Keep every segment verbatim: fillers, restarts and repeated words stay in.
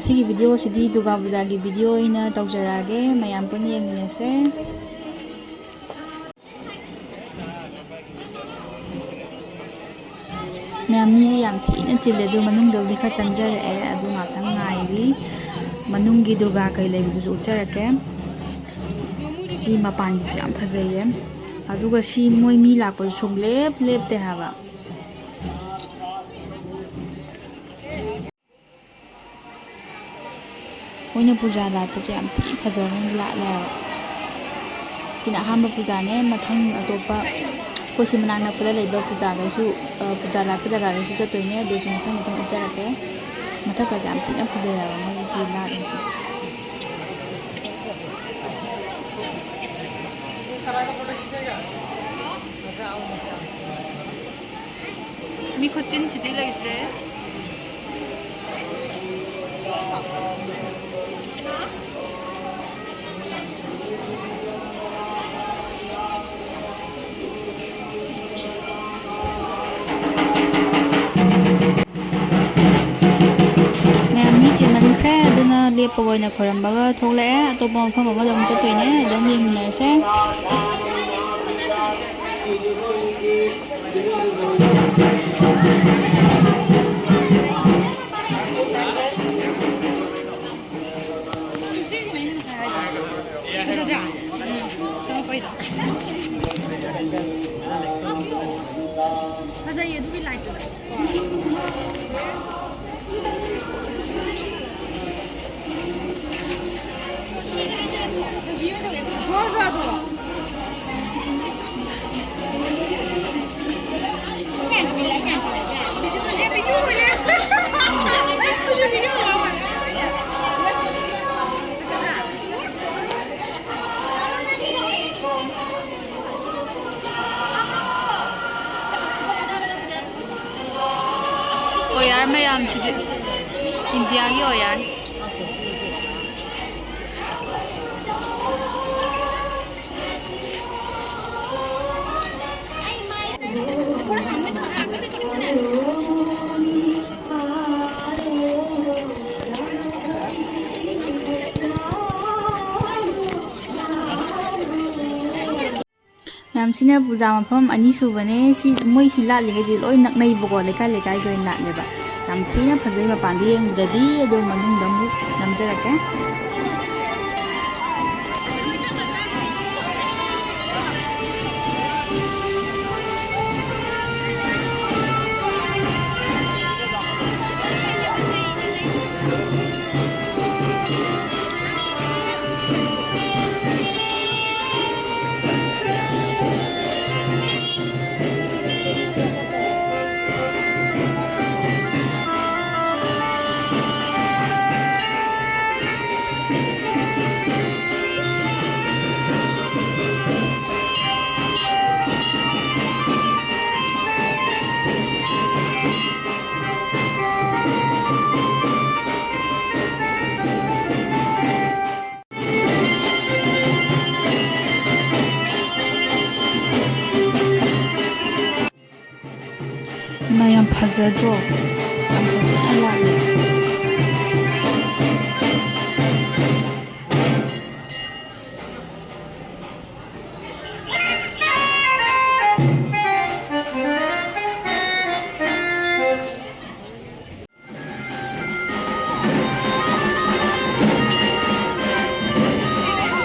ꯁꯤꯒꯤ ꯚꯤꯗꯤꯑꯣꯁꯤꯗꯤ ꯗꯨꯔꯒꯥ ꯄꯨꯖꯥꯒꯤ ꯚꯤꯗꯤꯑꯣ ꯑꯣꯏꯅ ꯇꯧꯖꯔꯛꯑꯒꯦ, ꯃꯌꯥꯝ ꯄꯨꯟꯅ ꯌꯦꯡꯃꯤꯟꯅꯁꯦ꯫ ꯃꯌꯥꯝ ꯃꯤꯁꯦ ꯌꯥꯝ ꯊꯤꯅ ꯆꯤꯜꯂꯦ, ꯑꯗꯨ ꯃꯅꯨꯡꯗꯕꯨꯗꯤ ꯈꯔ ꯆꯪꯖꯔꯛꯑꯦ, ꯑꯗꯨ ꯉꯥꯛꯇꯪ ꯉꯥꯏꯔꯤ꯫ ꯃꯅꯨꯡꯒꯤ ꯗꯨꯔꯒꯥ ꯀꯩ ꯂꯩꯕꯗꯨꯁꯨ ꯎꯠꯆꯔꯛꯀꯦ꯫ ꯁꯤ ꯃꯄꯥꯟꯒꯤꯁꯨ ꯌꯥꯝ ꯐꯖꯩꯌꯦ, ꯑꯗꯨꯒ ꯁꯤ ꯃꯣꯏ ꯃꯤ ꯂꯥꯛꯄꯁꯨ ꯁꯨꯡꯂꯦꯞ ꯂꯦꯞꯇꯦ ꯍꯥꯏꯕ꯫ ꯃꯣꯏꯅ ꯄꯨꯖꯥ ꯂꯥꯠꯄꯁꯦ ꯌꯥꯝ ꯊꯤ ꯐꯖꯅ ꯂꯥꯠꯂꯦ ꯍꯥꯏꯕ꯫ ꯁꯤꯅ ꯑꯍꯥꯟꯕ ꯄꯨꯖꯥꯅꯦ꯫ ꯃꯊꯪ ꯑꯇꯣꯞꯄ ꯑꯩꯈꯣꯏ ꯁꯤ ꯃꯅꯥꯛ ꯅꯛꯄꯗ ꯂꯩꯕ ꯄꯨꯖꯥꯈꯩꯁꯨ, ꯑ, ꯄꯨꯖꯥ ꯂꯥꯠꯄ ꯖꯒꯥꯈꯩꯁꯨ ꯆꯠꯇꯣꯏꯅꯦ꯫ ꯑꯗꯨꯁꯨ ꯃꯊꯪ ꯃꯊꯪ ꯎꯠꯆꯔꯛꯀꯦ꯫ ꯃꯊꯛꯀꯁꯦ ꯌꯥꯝ ꯊꯤꯅ ꯐꯖꯩ ꯍꯥꯏꯕ ꯃꯣꯏꯒꯤ ꯁꯤ ꯂꯥꯠꯂꯤꯁꯦ꯫ ꯃꯤ ꯈꯨꯆꯤꯟꯁꯤꯗꯤ ꯂꯩꯇ꯭ꯔꯦ꯫ ꯃꯌꯥꯝ ꯃꯤ ꯆꯤꯟꯃꯟꯈ꯭ꯔꯦ, ꯑꯗꯨꯅ ꯂꯦꯞꯄꯒ ꯑꯣꯏꯅ ꯈꯣꯏꯔꯝꯕꯒ ꯊꯣꯛꯂꯛꯑꯦ꯫ ꯑꯇꯣꯞꯄ ꯃꯐꯝ ꯑꯃꯗ ꯑꯃꯨꯛ ꯆꯠꯇꯣꯏꯅꯦ, ꯑꯗꯨꯝ ꯌꯦꯡꯃꯤꯟꯅꯔꯁꯦ꯫ ꯐꯖꯩꯌꯦ ꯑꯗꯨꯒꯤ ꯂꯥꯏꯠꯇꯨꯗ꯫ ꯑꯣꯌꯥꯔ ꯃꯌꯥꯝꯁꯤꯗꯤ ꯏꯟꯗꯤꯌꯥꯒꯤ ꯑꯣꯌꯥꯔꯅꯤ꯫ ꯃꯌꯥꯝꯁꯤꯅ ꯄꯨꯖꯥ ꯃꯐꯝ ꯑꯅꯤ ꯁꯨꯕꯅꯦ꯫ ꯁꯤ, ꯃꯣꯏ ꯁꯤ ꯂꯥꯠꯂꯤꯈꯩꯁꯦ ꯂꯣꯏ ꯅꯛꯅꯩꯕꯀꯣ, ꯂꯩꯀꯥꯏ ꯂꯩꯀꯥꯏꯒꯤ ꯑꯣꯏꯅ ꯂꯥꯠꯂꯦꯕ꯫ ꯌꯥꯝ ꯊꯤꯅ ꯐꯖꯩ ꯃꯄꯥꯟꯗ ꯌꯦꯡꯕꯗꯗꯤ, ꯑꯗꯨ ꯃꯅꯨꯡꯗ ꯑꯃꯨꯛ ꯅꯝꯖꯔꯛꯀꯦ꯫ ꯏꯃꯥ, ꯌꯥꯝ ꯐꯖꯗ꯭ꯔꯣ? ꯌꯥꯝ ꯐꯖꯅ ꯂꯥꯠꯂꯦ꯫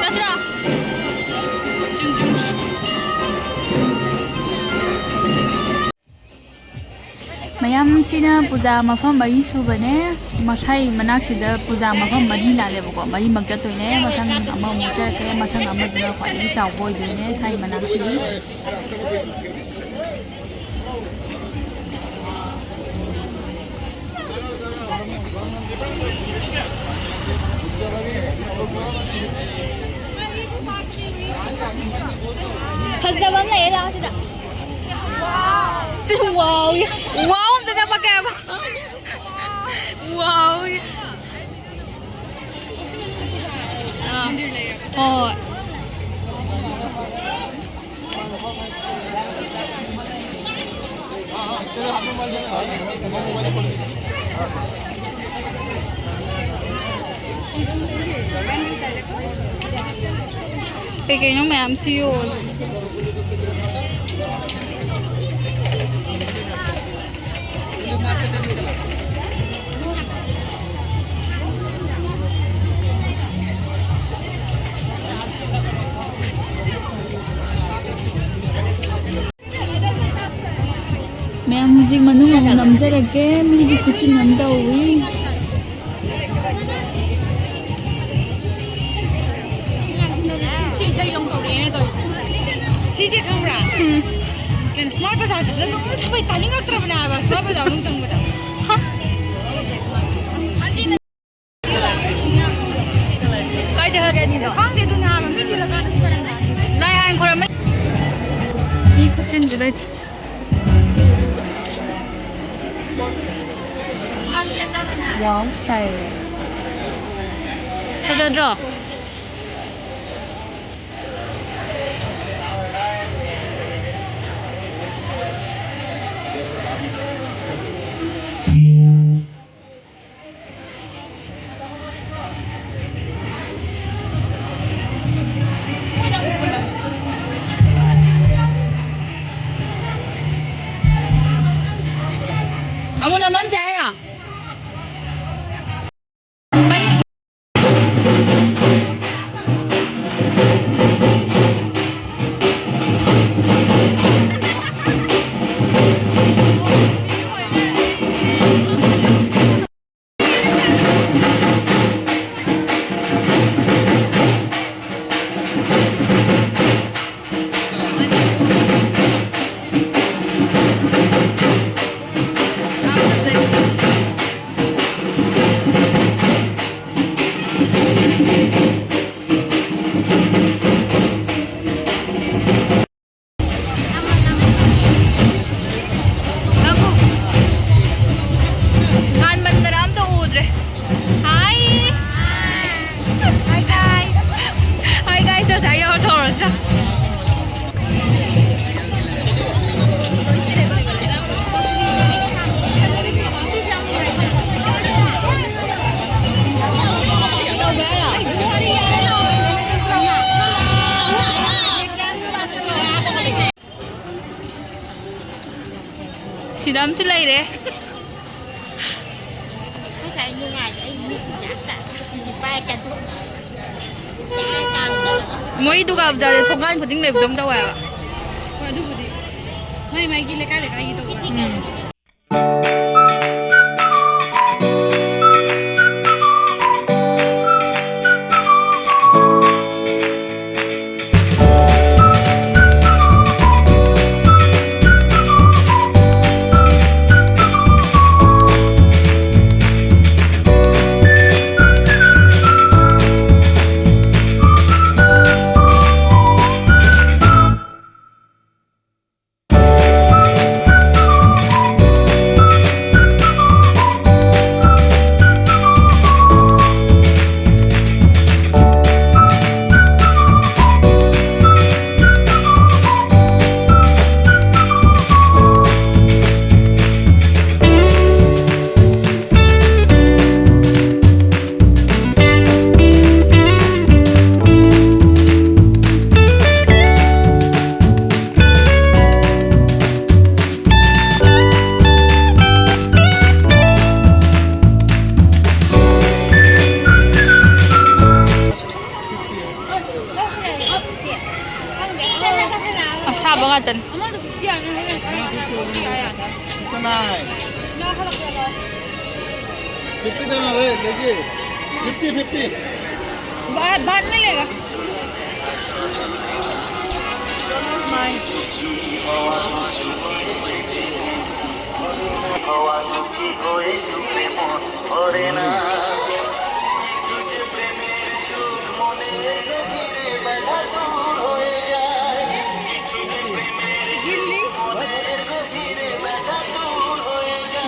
ꯆꯠꯁꯤꯔꯣ? ꯆꯨꯝ, ꯆꯨꯝ꯫ ꯃꯌꯥꯝꯁꯤꯅ ꯄꯨꯖꯥ ꯃꯐꯝ ꯃꯔꯤ ꯁꯨꯕꯅꯦ꯫ ꯃꯁꯥꯏ ꯃꯅꯥꯛꯁꯤꯗ ꯄꯨꯖꯥ ꯃꯐꯝ ꯃꯔꯤ ꯂꯥꯜꯂꯦꯕꯀꯣ꯫ ꯃꯔꯤꯃꯛ ꯆꯠꯇꯣꯏꯅꯦ꯫ ꯃꯊꯪ ꯑꯃꯃꯨꯛ ꯆꯠꯂꯛꯀꯦ꯫ ꯃꯊꯪ ꯑꯃꯗꯨꯅ ꯈ꯭ꯋꯥꯏꯗꯒꯤ ꯆꯥꯎꯕ ꯑꯣꯏꯗꯣꯏꯅꯦ ꯁꯥꯏ ꯃꯅꯥꯛꯁꯤꯒꯤ꯫ ꯐꯖꯕ ꯑꯃ ꯂꯩꯌꯦ, ꯂꯥꯛꯑꯣ ꯁꯤꯗ꯫ ꯁꯤ ꯋꯥꯎ ꯌꯦ-, ꯋꯥꯎ ꯑꯝꯇ ꯅꯞꯄꯛꯀꯦ ꯍꯥꯏꯕ꯫ ꯋꯥꯎ ꯌꯦ-, ꯑꯥ, ꯍꯣꯏ, ꯍꯣꯏ꯫ ꯀꯩ ꯀꯩꯅꯣ ꯃꯌꯥꯝꯁꯨ ꯌꯣꯜꯂꯦ꯫ ꯃꯌꯥꯝ ꯍꯧꯖꯤꯛ ꯃꯅꯨꯡ ꯑꯃꯨꯛ ꯅꯝꯖꯔꯒꯦ, ꯃꯤꯁꯨ ꯈꯨꯆꯤꯟ ꯑꯃ ꯇꯧꯏ꯫ ꯁꯤ ꯏꯁꯩ ꯑꯃꯨꯛ ꯇꯧꯔꯛꯑꯦꯅꯦ ꯇꯧꯔꯤꯁꯦ꯫ ꯁꯤꯁꯦ ꯈꯪꯕ꯭ꯔꯥ? ꯎꯝ꯫ ꯀꯩꯅꯣ, ꯁ꯭ꯃꯥꯔꯠ ꯕꯖꯥꯔꯁꯤꯗ ꯑꯗꯨꯝ ꯁꯨꯡꯄꯥꯏ ꯇꯥꯅꯤꯡꯉꯛꯇ꯭ꯔꯕꯅꯦ ꯍꯥꯏꯕ, ꯁ꯭ꯃꯥꯔꯠ ꯕꯖꯥꯔ ꯃꯅꯨꯡ ꯆꯪꯕꯗ꯫ ꯍꯥ? ꯀꯥꯏꯗ ꯍꯥꯏꯒꯦ ꯑꯅꯤꯗꯣ? ꯈꯪꯗꯦ, ꯑꯗꯨꯅꯦ ꯍꯥꯏꯕ, ꯃꯤ ꯆꯤꯜꯂꯀꯥꯟꯗ ꯁꯤ ꯀꯔꯝ ꯀꯥꯟꯗ? ꯂꯥꯏ ꯍꯥꯏꯅ ꯈꯣꯏꯔꯝꯕ꯫ ꯃꯤ ꯈꯨꯆꯤꯟꯗꯤ ꯂꯩꯇꯦ꯫ ꯋꯥꯎ, ꯁꯥꯏ꯫ ꯐꯖꯗ꯭ꯔꯣ? ꯑꯃꯨꯛ ꯅꯝꯍꯟꯁꯦ ꯍꯥꯏꯔꯣ? ꯉꯥꯟꯃꯟꯗꯅ ꯑꯝꯇ ꯎꯗ꯭ꯔꯦ꯫ Hi. Hi, guys. Hi, guys. ꯉꯁꯥꯏ ꯌꯧꯔ ꯊꯧꯔꯁꯤꯔ꯫ ꯁꯤꯗ ꯑꯃꯁꯨ ꯂꯩꯔꯦ꯫ ꯃꯣꯏ ꯗꯨꯔꯒꯥ ꯄꯨꯖꯥꯁꯦ ꯊꯣꯡꯒꯥꯟ ꯈꯨꯗꯤꯡ ꯂꯩꯕꯗꯧ ꯇꯧꯋꯦ ꯍꯥꯏꯕ꯫ ꯍꯣꯏ, ꯑꯗꯨꯕꯨꯗꯤ ꯃꯥꯏ ꯃꯥꯏꯒꯤ ꯂꯩꯀꯥꯏ ꯂꯩꯀꯥꯏꯒꯤ ꯇꯧꯕ꯫ ꯎꯝ꯫ ꯑꯁꯥꯕ ꯉꯥꯛꯇꯅꯤ꯫ ꯀꯅꯥꯏ? ꯐꯤꯐꯇꯤꯗ ꯂꯩ, ꯂꯩꯒꯦ꯫ Fifty, fifty. बाद, बाद में लेगा।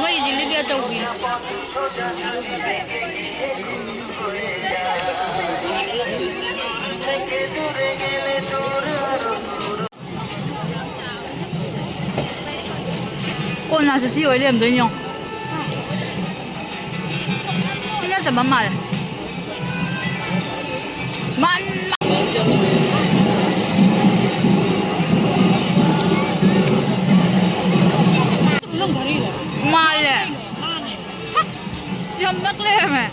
ꯃꯣꯏ ꯖꯤꯂꯤꯕꯤ ꯑꯆꯧꯕꯤ꯫ ꯀꯣꯟꯅ ꯁꯤ ꯑꯣꯏ ꯂꯩꯔꯝꯗꯣꯏꯅꯤ ꯌꯦꯡꯉꯣ꯫ ꯁꯤ ꯅꯠꯇꯕ ꯃꯥꯜꯂꯦ꯫ ꯃꯥꯟ-, ꯃꯥꯜꯂꯦ꯫ ꯌꯥꯝ ꯅꯛ ꯂꯩꯔꯝꯃꯦ꯫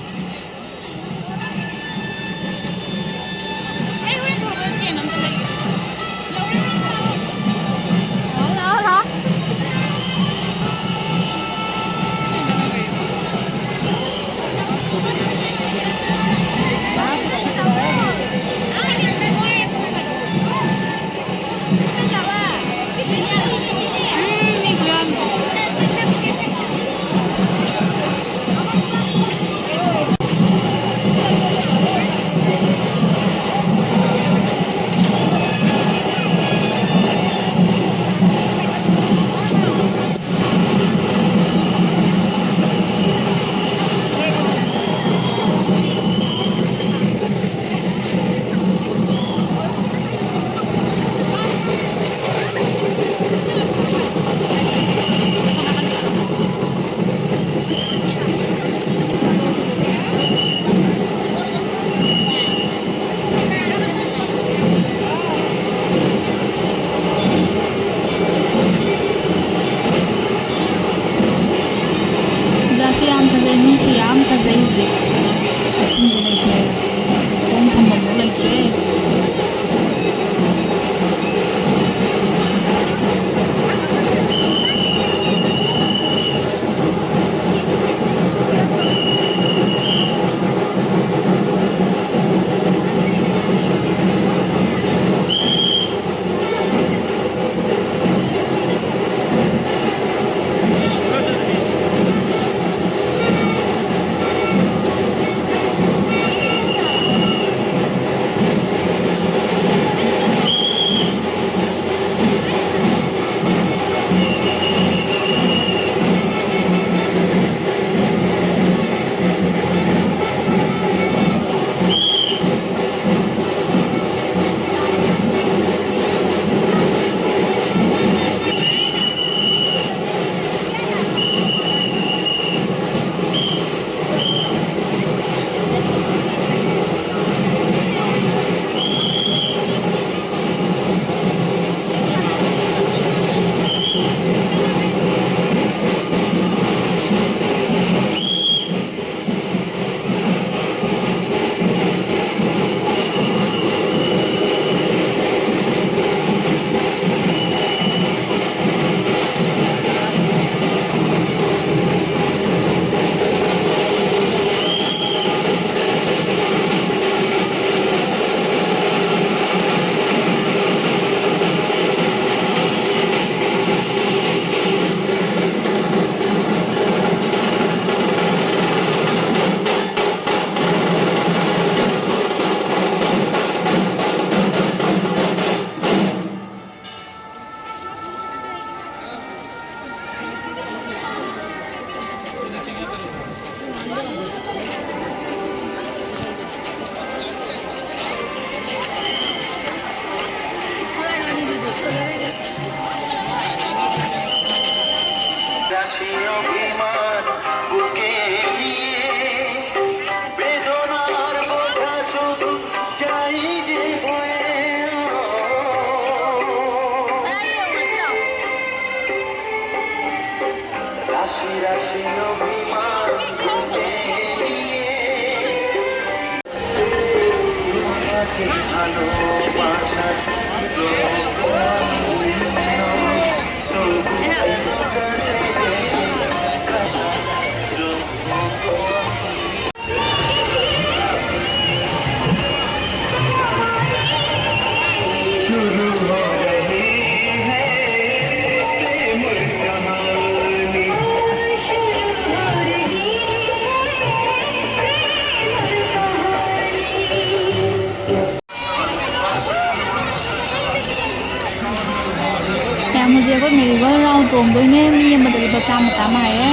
ꯍꯧꯖꯤꯛ ꯑꯩꯈꯣꯏ ꯃꯦꯔꯤꯒꯣꯜ ꯔꯥꯎꯟ ꯇꯣꯡꯗꯣꯏꯅꯦ꯫ ꯃꯤ ꯑꯃꯗ ꯂꯨꯄꯥ ꯆꯥꯝꯃ ꯆꯥꯝꯃ ꯍꯥꯏꯌꯦ꯫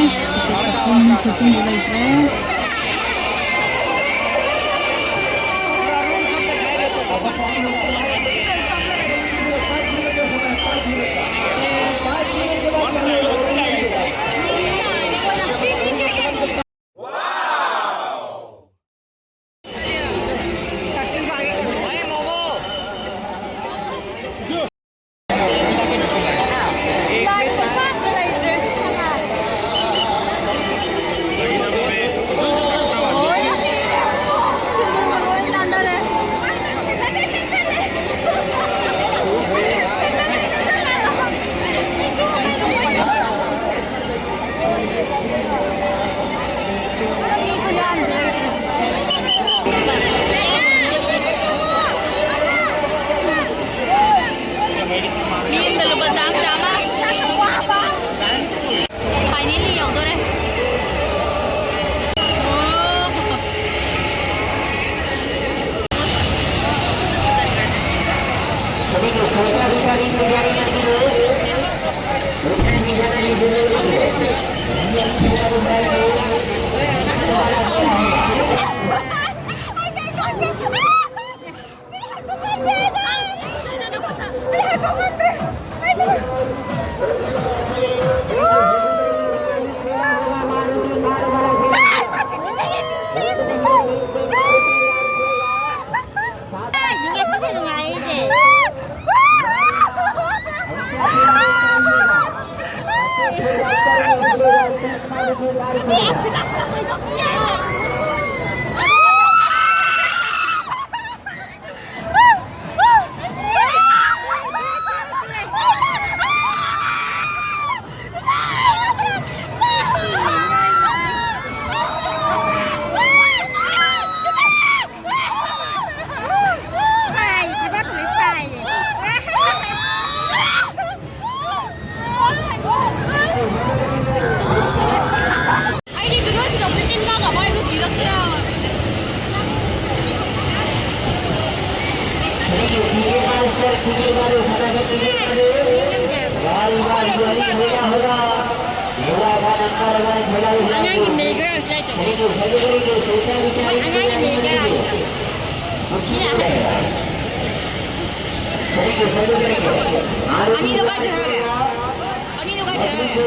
ꯇꯤꯀꯦꯠ ꯀꯛꯐꯝ ꯈꯣꯠꯆꯤꯟꯕ ꯂꯩꯇ꯭ꯔꯦ꯫ ꯃꯤ ꯑꯃꯗ ꯂꯨꯄꯥ ꯆꯥꯝꯃ ꯆꯥꯝꯃ꯫ ꯐꯥꯏꯅꯦꯜꯂꯤ ꯌꯧꯗꯣꯔꯦ꯫ ꯑꯅꯤꯗꯣ ꯀꯥꯏ ꯆꯠꯈ꯭ꯔꯒꯦ? ꯑꯅꯤꯗꯣ ꯀꯥꯏ ꯆꯠꯈ꯭ꯔꯒꯦ?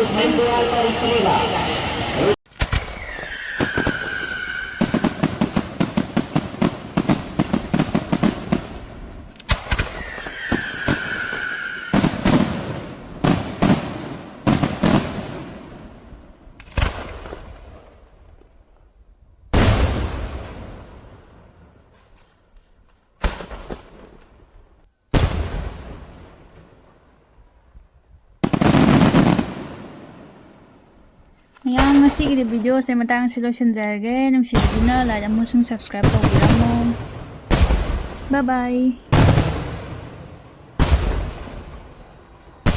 ꯃꯌꯥꯝ, ꯉꯁꯤꯒꯤꯗꯤ video ꯁꯦ ꯃꯇꯥꯡꯁꯤ ꯂꯣꯏꯁꯤꯟꯖꯔꯒꯦ꯫ ꯅꯨꯡꯁꯤꯕꯤꯗꯨꯅ like ꯑꯃꯁꯨꯡ subscribe ꯇꯧꯕꯤꯔꯝꯃꯣ꯫ Bye bye꯫